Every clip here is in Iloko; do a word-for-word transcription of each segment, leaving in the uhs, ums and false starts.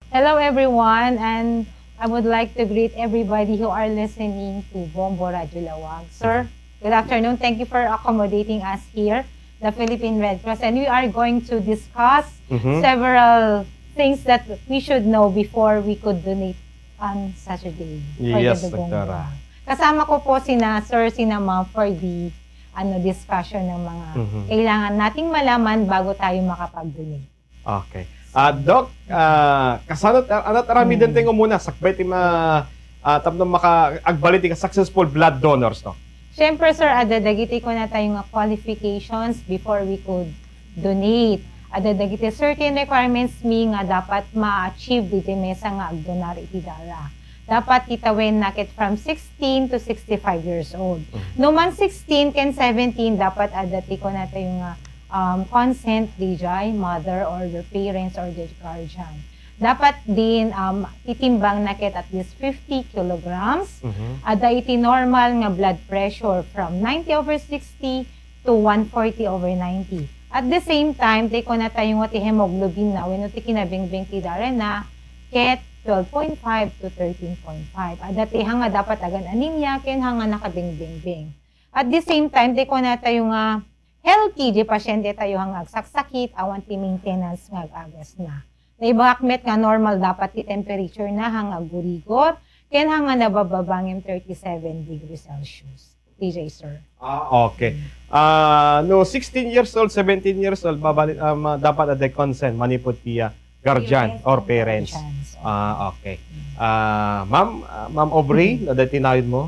Hello, everyone, and I would like to greet everybody who are listening to Bombo Radio Lawag. Sir, good afternoon. Thank you for accommodating us here, the Philippine Red Cross, and we are going to discuss Mhm. several things that we should know before we could donate on Saturday for the Yes, Dugong Doktora. Daw. Kasama ko po sina Sir, sina Ma'am for the, ano, discussion ng mga Mhm. kailangan nating malaman bago tayo makapag-donate. Okay. Ah, Doc, ah, kasano, ah, ano, aramiden Hmm. tayo muna, sakbay ti ma-, ah, tapno maka-, agbalin ti successful blood donors, no? Siyempre, sir, adda dagiti kunatayo nga qualifications before we could donate. Adda dagiti certain requirements mi nga dapat ma-achieve diti maysa nga agdonar iti dara. Dapat ti tawenna ket from sixteen to sixty-five years old. Mhm. No man sixteen ken seventeen, dapat adda ti kunatayo nga um, consent, D J, mother or your parents or the guardian. Dapat din, um, itimbang na ket at least fifty kilograms. Mhm. Adda iti normal nga blood pressure from ninety over sixty to one forty over ninety. At the same time, ti kunatayo nga ti hemoglobin na wenno ti kinabingbing ti dara na ket twelve point five to thirteen point five. Adda ti hanga dapat agan anemia ken hanga nakabingbingbing. At the same time, ti kunatayo nga healthy di pasyente tayo nga agsaksakit, awan ti maintenance nga agagas na. Naibaak met nga normal dapat ti temperature na nga aggurigot, ken nga nabababa ngem thirty-seven degrees Celsius. T J, sir. Ah, okay. Ah, no, sixteen years old, seventeen years old, babali-, ah, ma-, dapat adda consent, manipud ti, ah, guardian Parents or and parents. Guardians. Ah, okay. Mm. Ah, ma'am, ah, Ma'am Aubrey, Mm. no, dati nayon mo?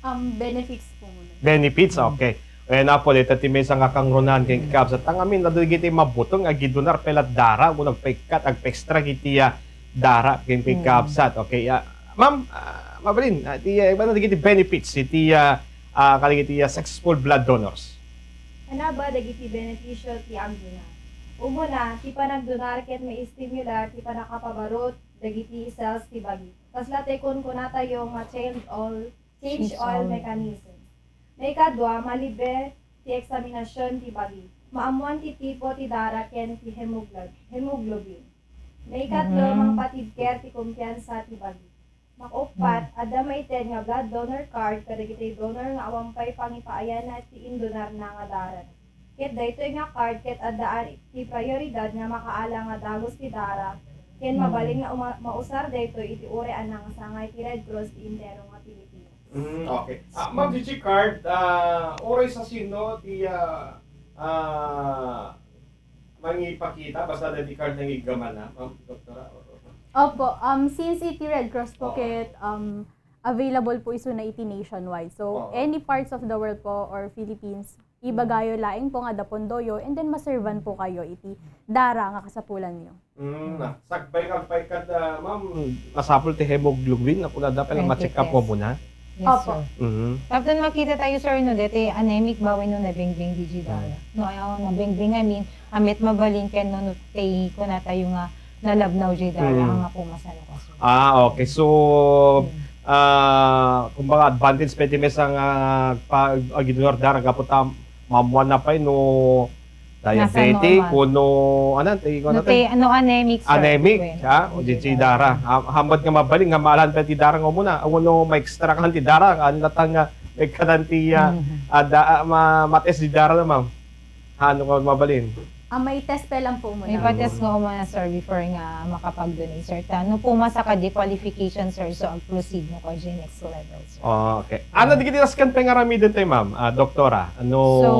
Um, benefits po muna. Benefits, Mm. okay. Ayan na po, dito ti maysa nga kangrunan, kay Mm. kabsat, ang amin, nadagiti mabutong, agidonar, pelat dara, kung nagpaikkat, agpa-extra, iti, ah, dara, kay Mm. kabsat. Okay, ah, ma'am, ah, mabalin, ah, ti, ah, iba na dagiti benefits, iti, ah, ah, kadagiti, ah, successful blood donors. Ano ba dagiti benepisyo ti agdonar? Umuna, ti panagdonar ket ma-estimular ti panakapabarut dagiti cells ti bagi. Kasla ti kunkunatayo nga change all, change Change all all. mechanism. Maikadua, malibre ti eksaminasion ti bagi. Maammuan ti tipo ti dara ken ti hemoglo-, hemoglobin. Maikatlo, Mm. mangpatibker ti kumpiansa ti bagi. Makauppat, Hmm. adda maited nga blood donor card kadagiti donor nga awan pay pangipaayanna ti indonarna nga dara. Ket daytoy nga card ket addaan ti prioridad nga makaala nga dagus ti dara, ken Hmm. mabalin nga uma-, mausar daytoy iti uray a nangsangay ti Red Cross ti entero nga Pilipinas. Mm, okay. Ah, Ma'am, daytoy card, ah, uray sa sino ti, ah, ah, mangipakita, basta daytoy card nga iggamana, Ma'am Doktora, or Opo, um, since iti Red Cross po Oo. ket, um, available po isuna iti nationwide. So, Oo. any parts of the world po or Philippines, ibagayo laeng po nga adda pondoyo, and then maservan po kayo iti dara nga kasapulanyo. Mm, na. Sakbay nga agpaikkat, ah, ma'am, masapul ti hemoglobin, ako na dapat Twenty ma-check up test. mo muna. Yes, Opo. sir. Mhm. Tapos makita tayo, sir, no, deti anemic ba wenno nabingbing di dara? Mm. No, ayaw nabingbing, I mean, amet mabalin ken no, no, tay kunatayo nga nalabnaw di dara, Mm. nga pumasano ka, sir. Ah, okay. So, Mm. ah, kumbaga, advantage pa iti maysa nga pa-, agidonor dara, gapu ta, maammuanna pay no diabetic, Nasa normal. kuno, ano, ti, kuno No, ti? te-, no, anemic, sir. Anemic, Well, ha? O, di, di dara. Ha-, hambat nga mabalin nga maalan pa ti dara nga umuna. Wenno ma-extra kan ti dara, ano, latang nga, may kadan ti, ah, Mhm. ah, da-, ah, ma-, ma-test di dara na, ma'am. Hano ka mabalin? Ah, may test pa lang po muna. May pa-test nga umuna, sir, before nga makapag-donate, sir. Ta, no pumasa ka di qualification, sir, so ag-proceed mo ka di next level, sir. Oh, okay. Ano, di kiti nasken pa nga aramiden tayo, ma'am? Ah, doktora, ano, So,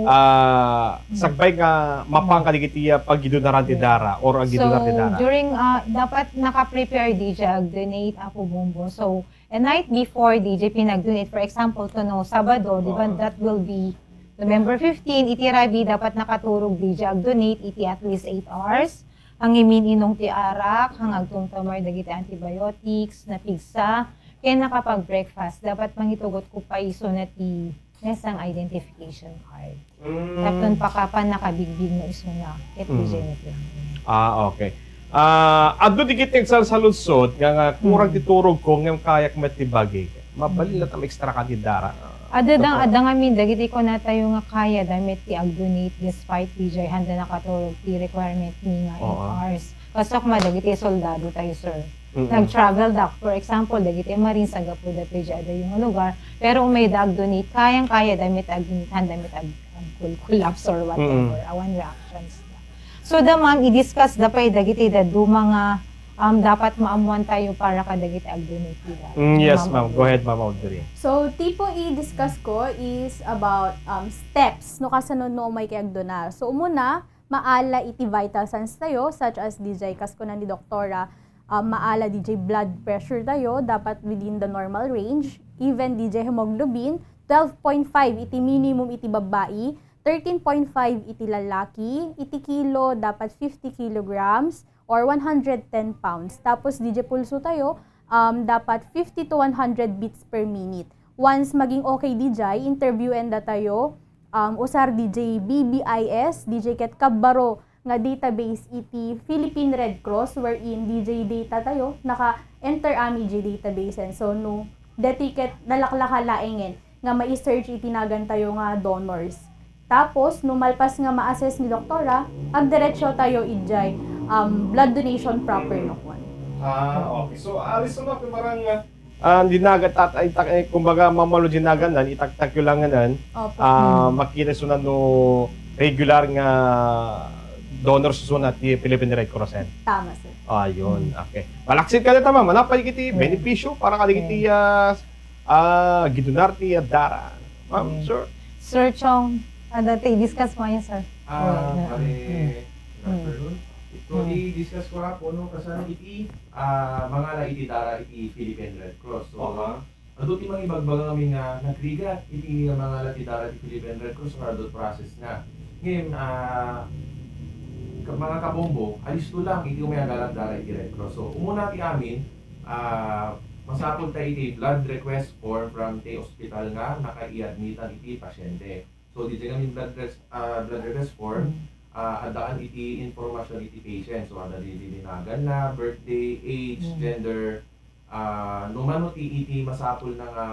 ah, mm. sagbay nga mapang ka di kiti, ah, paggidonaran ti Yeah. dara or aggidonar ti So, dara? during, ah, dapat naka-prepare di siya, donate, Apo Bombo. So, a night before, di siya pinag-donate. For example, to no, Sabado, di ba, Oo. that will be November fifteen, iti rabii, dapat nakaturog di siya, donate iti at least eight hours. Ang imin-inong ti arak, ang agtumtumar dagiti antibiotics, napigsa, ken nakapag-breakfast, dapat mangitugot ko pa isu na ti mesang identification card. Mm. Tapno pakapan nakabigbig no isu na, ket Mm. hygienic lang. Ah, okay. Ah, adu di kiti agsalsaludsod nga, nga kurang Mm. ti turog ko, ngem kayak met ti bagi. Mabalin Mm. latta ma-extra ka ti dara. Adda, Doktora. adda ngamin dagiti kunatayo nga kaya da met ti ag-donate despite di jay handa nakaturog ti requirement ni nga eight Oo. hours. Pasok man dagiti soldado tayo, sir. Mm-mm. Nag-travel da, for example, dagiti Marines, naggapu da pay diay adayo nga lugar, pero umay da ag-donate, kayang-kaya da met ag-donate, han da met ag-, ag-, collapse or whatever, Mm-mm. awan reactions da. So, da, ma'am, i-discuss da pay dagiti dadduma nga, um, dapat maammuan tayo para kadagiti ag-donate, di ba? Mm, yes, Ma'am ma'am. Go Audrey. Ahead, Ma'am Audrey. So, ti po i-discuss ko is about, um, steps no kasano no umay kay ag-donate. So, umuna, maala iti vital signs tayo, such as D J, kas kuna ni Doktora, ah, maala D J blood pressure tayo, dapat within the normal range. Even D J hemoglobin, twelve point five iti minimum iti babbai, thirteen point five iti lalaki, iti kilo, dapat fifty kilograms or one hundred ten pounds. Tapos, D J pulso tayo, um, dapat fifty to one hundred beats per minute. Once maging okay D J, interviewen da tayo, um, usar D J B B I S, D J ket kabbaro nga database iti Philippine Red Cross, wherein D J data tayo, naka-enter amin iti database. And so, no, deti ket nalaklaka laengen nga mai-search iti nagan tayo nga donors. Tapos, no malpas nga ma-assess ni doktora, agdiretso tayo idiay, um, blood donation proper no kuan. Ah, okay. So, alis na, marang, ah, Ah, dinagat, at, ay, tak-, eh, kumbaga, mamalo dinagan nan, itaktak yo lang nan, Opo. ah, Hmm. makita so nan no regular nga donors so nan ti Philippine Red Cross, eh. Tama, sir. Ayun, Hmm. okay. Malaksid ka dita, ma'am. Ano pa iti Yeah. benepisyo para kadagiti, Yeah. ah, ah, gidonar ti, ah, dara? Ma'am, Yeah. sir? Sir Chong, ano, ti discuss mo yun, sir? Ah, Oh, yeah. pare, Hmm. good afternoon. Ito, Hmm. i-discuss ko nga po, no, kasano iti, ah, mangala iti dara iti Philippine Red Cross. So, Oo. ah, adu ti mangibagbaga ngamin nga nagrigat iti mangala ti dara iti Philippine Red Cross, or adu process na. Ngayon, ah, ka-, mga kabombo, alisto lang iti umay agalat dara iti Red Cross. So, umuna ti amin, ah, masapul ta iti blood request form from ti hospital nga nakaiadmitan iti pasyente. So, diay ngamin blood res-, ah, blood request form, Mm. ah, addaan iti information iti patient. So, adda di, di, di naganna, birthday, age, Mm. gender, ah, no mano ti iti masapul na nga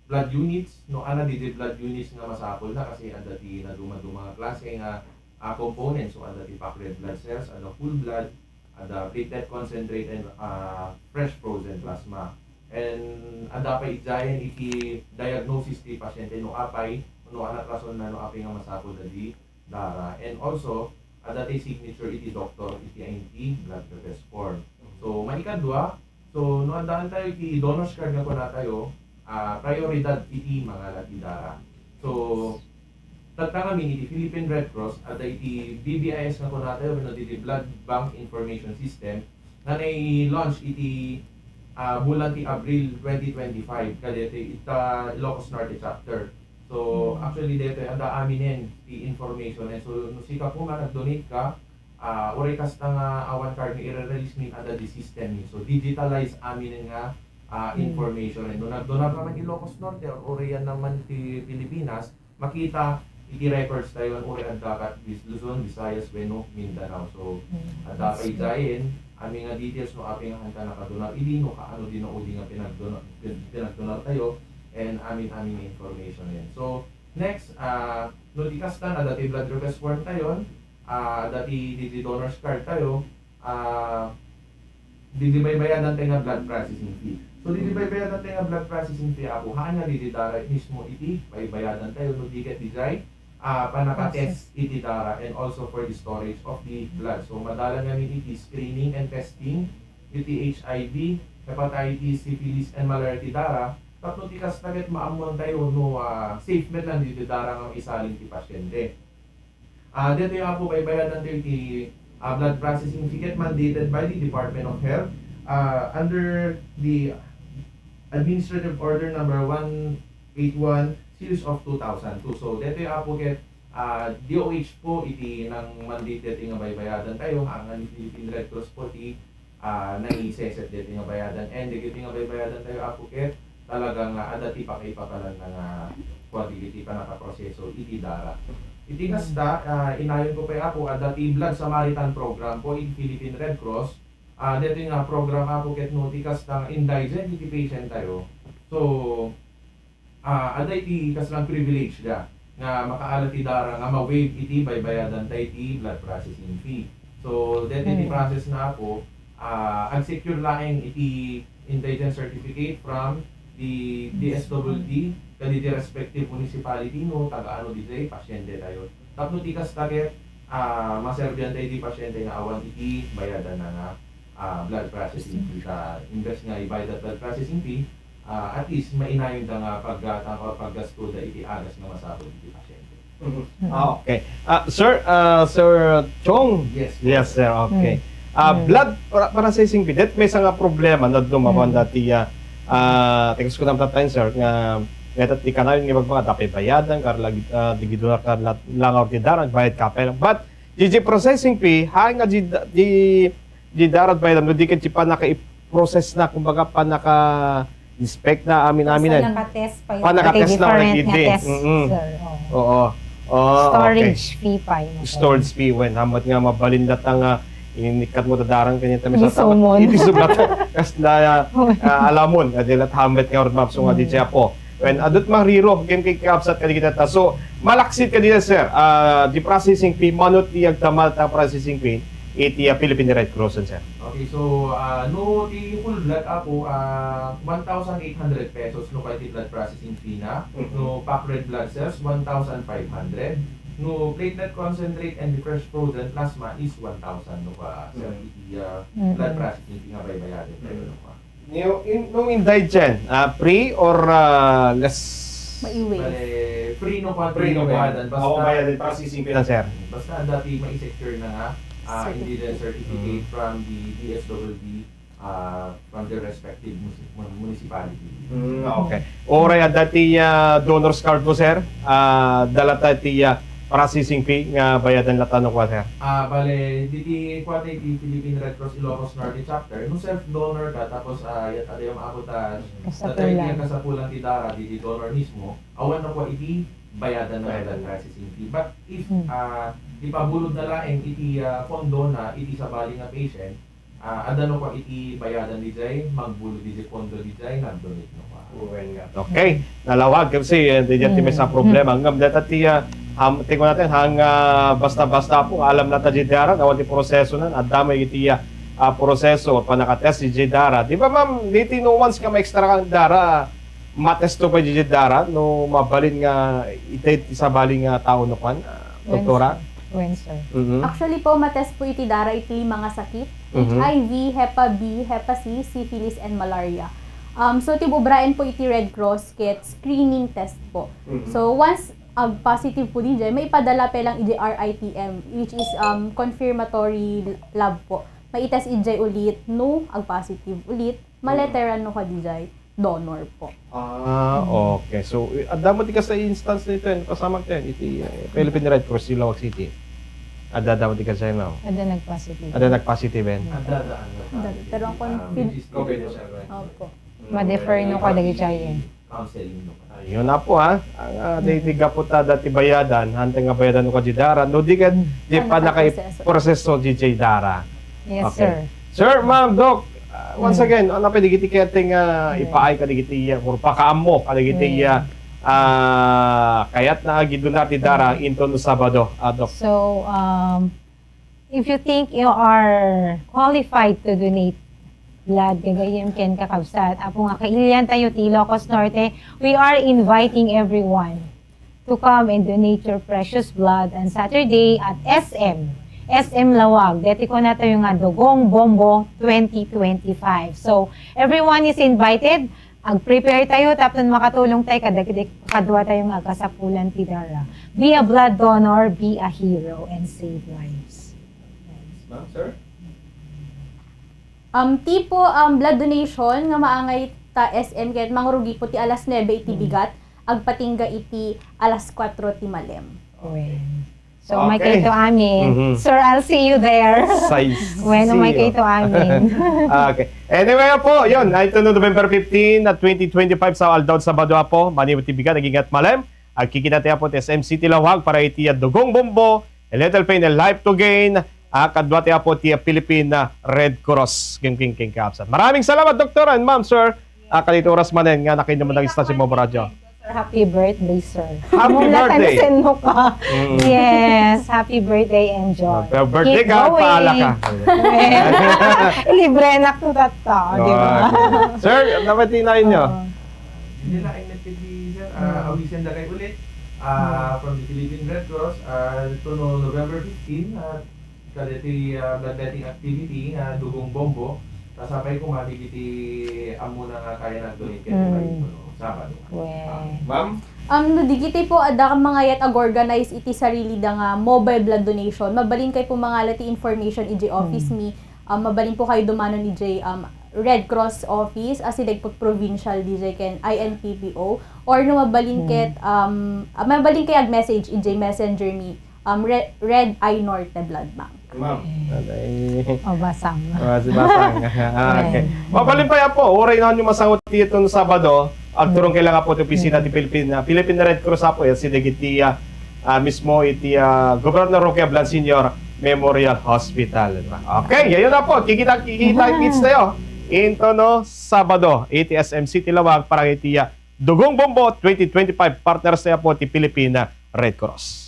blood units, no, ana di, di blood units nga masapul na kasi adda ti naduma-duma nga klase nga, ah, components. So, adda ti packed red blood cells, adda whole blood, adda platelet concentrate and, ah, fresh frozen plasma. And adda pay idiayen iti diagnosis ti pasyente no apay, no ania ti rason na no apay nga masapul na di dara. And also, adda ti signature iti doktor iti ayan ti blood request form. So, maikadua, so, no addaan tayo iti donor's card nga kuna tayo, ah, prioridad iti mangala ti dara. So, tatta ngamin iti Philippine Red Cross, adda iti B B I S nga kuna tayo, wenno iti Blood Bank Information System, nga nai-launch iti, ah, bulan ti Abril twenty twenty-five, kadaytoy ita Ilocos Norte Chapter. So, Mm. actually, daytoy, adda aminen ti information. And so, no sika po man, nag-donate ka, ah, uray kasta nga awan card nga ire-release min, adda di system mi. So, digitalize aminen nga, ah, Mm. information. And no nagdonar ka man Ilocos Norte or urian naman ti Pilipinas, makita iti records tayo, uray adda ka Bis-, Luzon, Visayas, wenno Mindanao. So, Mm. adda pay idiayen, amin nga details no apay nga haan ka nakadonar idi, no kaano di naudi nga pinagdonar, pin-, pinagdonar tayo, and amin-amin nga information yan. So, next, ah, no di kasta, adda ti blood request form tayo, ah, adda ti, ti, ti donor's card tayo, ah, diay baybayadan tayo nga blood processing fee. So, diay baybayadan tayo nga blood processing fee, apo, haan nga diay dara mismo iti baybayadan tayo, no di ket diay, ah, panaka-test Process. iti dara and also for the storage of the blood. So, madalan ngamin iti screening and testing iti H I V, hepatitis, syphilis, and malaria ti dara, tapno ti kasta ket maammuan tayo no, ah, safe met lang diay dara nga maisalin ti pasyente. Ah, daytoy, apo, baybayadan tayo iti, ah, blood processing fee ket mandated by the Department of Health, ah, under the Administrative Order number one eight one, series of two thousand two. So, daytoy, apo, ket, ah, D O H po iti nang-mandate daytoy nga baybayadan tayo, haan nga ni Philippine Red Cross po ti ah, naiseset daytoy nga bayadan. And dagiti nga baybayadan tayo, apo, ket talaga nga adda ti pakaipapalanna nga kuan dagiti panakaproseso iti dara. Iti kasta, ah, inayon ko pay, apo, adda ti Blood Samaritan Program po iti Philippine Red Cross. Ah, daytoy nga program, apo, ket no ti kasta nga indigent iti patient tayo. So, ah, adda iti kasla nga privilege da nga makaala ti dara nga ma-waive iti baybayadan tayo ti blood processing fee. So, daytoy ti process na, Apo, ah, ag-secure laeng iti indigent certificate from the D S W D, kadi di respective municipality, no, taga-ano diay pasyente tayo. Tapno ti kasta ket, ah, maserbian tayo di pasyente nga awan iti bayadan na nga, ah, blood processing fee. Ta imbes nga ibayad da blood processing fee, ah, at least mainayon da nga paggatang or paggasto da iti agas nga masapul iti pasyente. Mhm. Ah, okay. Ah, sir, ah, Sir Chong? Yes. Yes, sir. Okay. Mm. Ah, Mm. blood pra-, processing fee, that may nga problema na dumapan Mm. dati, ah, ah, text ko naman tayo, sir, nga, nga ti kanayon nga ibagbaga, dapat bayadan, karlag-, ah, di giduna ka la-, langaw ti dara, bayad ka pa. But, di, di processing fee, hain nga di, di, di dara bayadan, no, di ka di pa naka-process na, kumbaga, pa naka-inspect na, amin-amin. Basta na. Naka-test pa yun. Pa naka-test na, different nga nagidi. Test, Mm-mm. sir. Oo. Oo. Oh, okay. Storage fee pa yun. Storage fee, wen. Hamat nga mabalin data nga inikkat mo dadaran kanya tamis Iti sumon. Iti sugat. Kas na, ah, alamon. Adi lat hamat nga urmap so nga Mm. di siya po. Wen, adut mariro, game kay kapsat kadi kita. So, malaksid kadi, sir. Ah, di processing fee, mano ti agdamal ta processing fee, iti, ah, Philippine Red Cross, sir. Okay, so, ah, no, ti whole blood, Apo, ah, one thousand eight hundred pesos, no, kay ti blood processing fee na. Mhm. No, pack red blood cells, one thousand five hundred. No, platelet concentrate and the fresh frozen plasma is one thousand, no, pa, sir, Mhm. iti, ah, Mm-mm. blood processing fee nga baybayaden tayo, no, pa. Yung in-, nung indigent, ah, free or, ah, less? Maiway. Bale, free no kwan, Free no kwan. Bayadan. Basta, Oo, bayadan. Processing fee lang, sir. Basta dati mai-secure na nga, ah, Certificate. Indigent certificate Mm. from the D S W D, ah, from the respective musi-, mun-, municipality. Mm, okay. Uray adda ti, ah, donor's card mo, sir. Ah, dala ta ti, ah, processing fee nga bayadan latta no kwan, sir? Ah, bale, diti kuwate iti Philippine Red Cross Ilocos Norte Chapter, no self-donor ka, tapos, ah, yat adayam abot, ah, Kasapulan. Tatay ti kasapulan ti dara, diti donor mismo, awan na po iti bayadan na Bayadan. Blood processing fee. But if, Hmm. ah, ipabulod na laeng iti, ah, pondo na iti sabali nga patient, Ah, adda no kua iti bayadan dijay, magbulod dijay pondo dijay, nag-donate no kua. Wen nga. Okay. Nalawag kasi, eh, di dyan ti may sa Mm. problema. Ngem data ti, ah, ham-, tingnan natin, hang, ah, basta-basta po, alam na ta di daran, awan ti proseso na, adda may iti, ah, ah, proseso, panakatest di dara. Di ba, ma'am, di ti no once nga ma-extra kang dara, matesto pa di dara, no mabalin nga iti, iti sabali nga tao no kwan, ah, Wen, doktora? Wen, sir. Mhm. Actually po, matest po iti dara iti lima nga sakit, Mhm. H I V, Hepa B, Hepa C, syphilis, and malaria. Um, so, ti bubraen po iti Red Cross ket screening test po. Mhm. So, once ag-positive po dijay, maipadala pa lang iti R I T M, which is, um, confirmatory lab po. Maitest ijay ulit no ag-positive ulit, Mm. maleteran no kua dijay donor po. Ah, Mm. okay. So, i-, adda mo ti kasta instance nito, eh, pasamak tayo, iti, eh, Philippine Red Cross, Silaoag City. Adda, adda mo ti kasta, no? Adda nag-positive. Adda nag-positive, eh. Mm. Adda, adda, adda. Adda, pero ang Ah, confid- which is COVID, sir, right? Opo. Mm, Ma-defer no kua dagiti, eh. Counseling no kua. Ayun na po, ha. Ang, ah, di, di gapu ta dati bayadan, hanteng nga bayadan no kua di dara. No, di ka, Mm. di Ano pa pa nakay proseso? Proseso di dara. Yes, Okay. sir. Sir, ma'am, doc, ah, once Mm. again, ano pa digiti kaya ting, ah, Yes. ipaay ka digiti, ah, or pakaammo ka digiti, Yes. ah, ah, kayat na agidunar ti dara Mm. into no Sabado, ah, doc? So, um, if you think you are qualified to donate blood, gagayyem ken kakabsat, apo nga kailian tayo ti Ilocos Norte, we are inviting everyone to come and donate your precious blood on Saturday at S M, S M Laoag. Deti kuna tayo nga Dugong Bombo twenty twenty-five. So, everyone is invited. Ag-prepare tayo tapno makatulong tayo kadagiti kadua tayo nga agasapulan ti dara. Be a blood donor, be a hero, and save lives. Ma'am, sir? Um, ti po, um, blood donation nga maangay ta S M ket mangrugi po ti alas nuebe iti Mm. bigat, agpatingga iti alas kuatro ti malem. Wen. So, Okay. maikayto amin. Mhm. Sir, I'll see you there. Size. Wen, see you. Maikayto amin. Okay. Anyway, apo, yun. Ito no November fifteen at twenty twenty-five sa aldaw Sabado, apo. Maniw ti bigat, naging at malem. Agkikita ti apo ti S M City Laoag para iti, ah, Dugong Bombo, A Little Pain, A Life to Gain, ah, kadua ti apo ti, ah, Philippine, ah, Red Cross. King, king, king, kaabsan. Maraming salamat, Doktor and Ma'am, Sir. Ah, kadito oras manen nga nakiinduman dagiti station mo radyo. Happy birthday, sir. Happy Mula birthday. Tanusen mo ka. Mm. Yes, happy birthday, enjoy. Birthday Keep ka, going. Paala ka. Libre na to tatta, di ba? Okay. Sir, ano ba tinayin nyo? Oo. Hindi na kayo nagpili, sir. Ah, awisen na kayo ulit. Ah, from the Philippine Red Cross, ah, to no November fifteen, ah, kadeti, ah, bloodletting activity, ah, Dugong Bombo. Tapos sabay ko mabigiti amo na nga kaya nag-donate kayo Mm. kayo, no, Sabado. Well. Ma'am? Um, no, digiti po, adda kang mga yat ag-organize iti sarili da nga mobile blood donation. Mabalin kayo po mangala ti information iti office mi. Um, mabalin po kayo dumanon iti, um, Red Cross office, asideg po provincial D J ken I N P P O. Or no, mabalin ket, um, ah, mabalin kayo ag-message iti messenger mi, um, Re- Red Eye Norte Blood Bank. Ma'am. Aday. O, basang. Ah, si Basang. Ah, okay. Mabalin pa yan po, uray na nyo masangot dito no Sabado, agturong kailangan po iti opisina ti Philippine, ah, Philippine Red Cross po, yan si Degiti, ah, ah, mismo iti, ah, Governor Roque Ablan Senior Memorial Hospital. Okay, yayon na po. Kikita, kikita kits tayo. Into no Sabado, iti S M C ti Lawag, para iti, ah, Dugong Bombo twenty twenty-five, partners tayo po ti Philippine Red Cross.